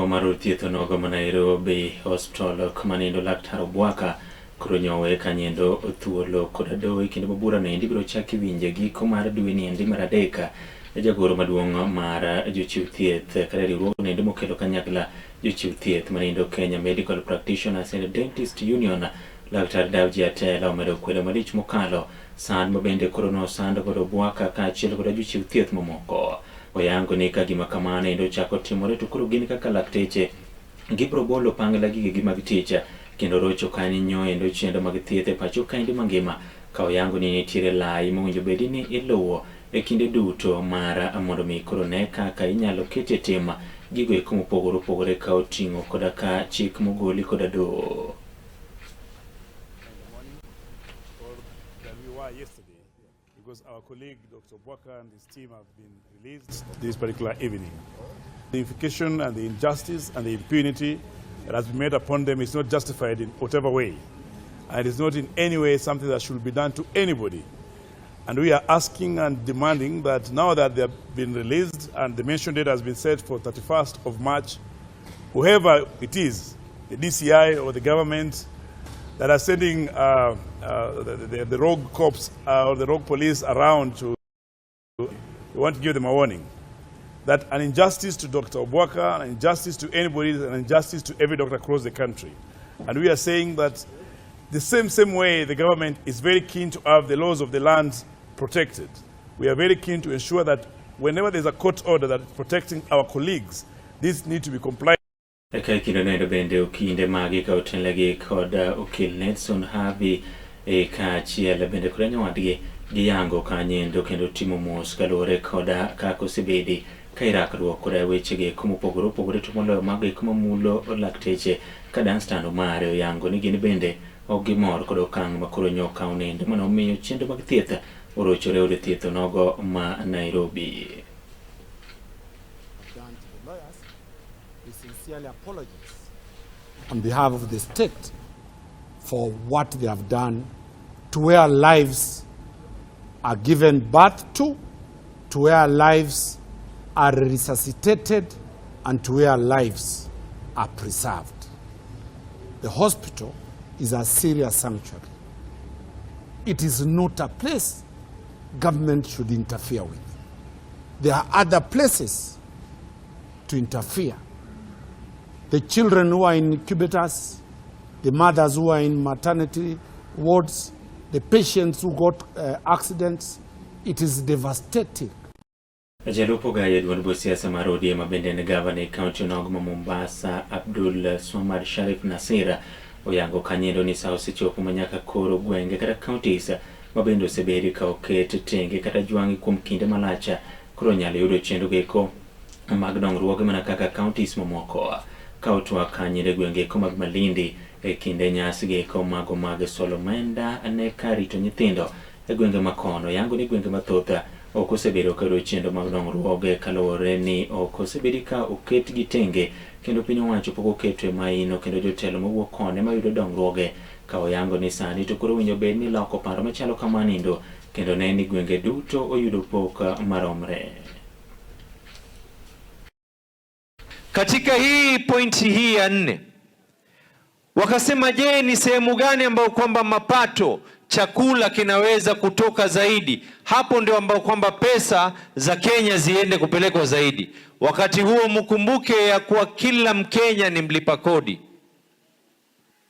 Mar od thieth onogo ma Nairobi Hospital kuma nindo laktar Obwaka koro nyowe kanyendo thuolo koda doho e kinde ma bura noendi ibiro chak iwinje giko mar dwe niendi mar adek. Jagoro maduong' mar jochiw thieth kata riwruogno endi mokelo kanyakla jochiw thieth manindo Kenya Medical Practitioners and Dentist Union Laktar Davji Atela omedo kwedo malich mokalo sand ma bende koro nosand godo Obwaka kaachiel koda jochiw thieth mamoko. Oyango ni ka gima kamano endo ochako timore to koro gin kaka lakteche gibiro bolo pangla gigegi mag tich kendo rocho kanyo endo chenro mag thieth e pacho kaendi mangima ka oyango ni nitiere lai mowinjo bedi ni iluwo e kinde duto mar mondo mi koro ne kaka inyalo ketie tim gigo eko mopogore opogore ka oting'o koda ka chik mogoli koda doho. Because our colleague Dr. Bwaka and his team have been released this particular evening. The implication and the injustice and the impunity that has been made upon them is not justified in whatever way. And it is not in any way something that should be done to anybody. And we are asking and demanding that now that they have been released and the mention date has been set for 31st of March, whoever it is, the DCI or the government that are sending the rogue cops or the rogue police around to, we want to give them a warning that an injustice to Dr. Obwaka, an injustice to anybody, is an injustice to every doctor across the country. And we are saying that the same way the government is very keen to have the laws of the land protected, we are very keen to ensure that whenever there's a court order that is protecting our colleagues, this need to be complied. Eka e kinde noendo bende okinde magi ka otelnegi kod okil Nelson Havi e kaachiel bende kod nyawadgi giyango kanyendo kendo timo mos kaluwore koda kaka osebedi ka irakruok koda wechego eko mopogore opogore to moloyo mago eko mamulo lakteche ka Danstan Omari oyango ni gin bende ok gimor kod okang' ma koro nyo okaw nendo mane omiyo chenro mag thieth orochore od thieth onogo ma Nairobi. Done to the lawyers, we sincerely apologize on behalf of the state for what they have done to where lives are given birth to where lives are resuscitated, and to where lives are preserved. The hospital is a serious sanctuary. It is not a place government should interfere with. There are other places to interfere. The children who are in incubators, the mothers who are in maternity wards, the patients who got accidents, it is devastating. Jalup ogayo e duond buch siasa mar ODM ma bende en gavana e kaunti onogo ma Mombasa Abdul Swamad Sharif Nasir oyango kanyendo ni sa osechopo ma nyaka koro gwenge kata counties ma bende osebedi ka oket tenge kata jwang'i kuom kinde malach koro nyalo yudo chenro eko mag dongruoge mana kaka counties mamoko. Ka otwak kanyendo e gwenge eko mag Malindi e kinde nyasi gi eko mago mag Solomenda ne kar rito nyithindo e gwenge makono yango ni gwenge mathoth ok osebedo ka yudo chenro mag dongruoge kaluwore ni ok osebedi ka oketgi tenge kendo piny owacho pok oketo e maino kendo jotelo mawuok kone mayudo dongruoge ka oyango ni sani to koro winjo bed ni loko paro machalo kamanindo kendo ne ni gwenge duto oyudo pok maromre. Katika hii pointi hii ya nne wakasema, je, ni sehemu gani ambayo kwamba mapato chakula kinaweza kutoka zaidi? Hapo ndio ambao kwamba pesa za Kenya ziende kupelekwa zaidi. Wakati huo mkumbuke ya kuwa kila Mkenya ni mlipa kodi.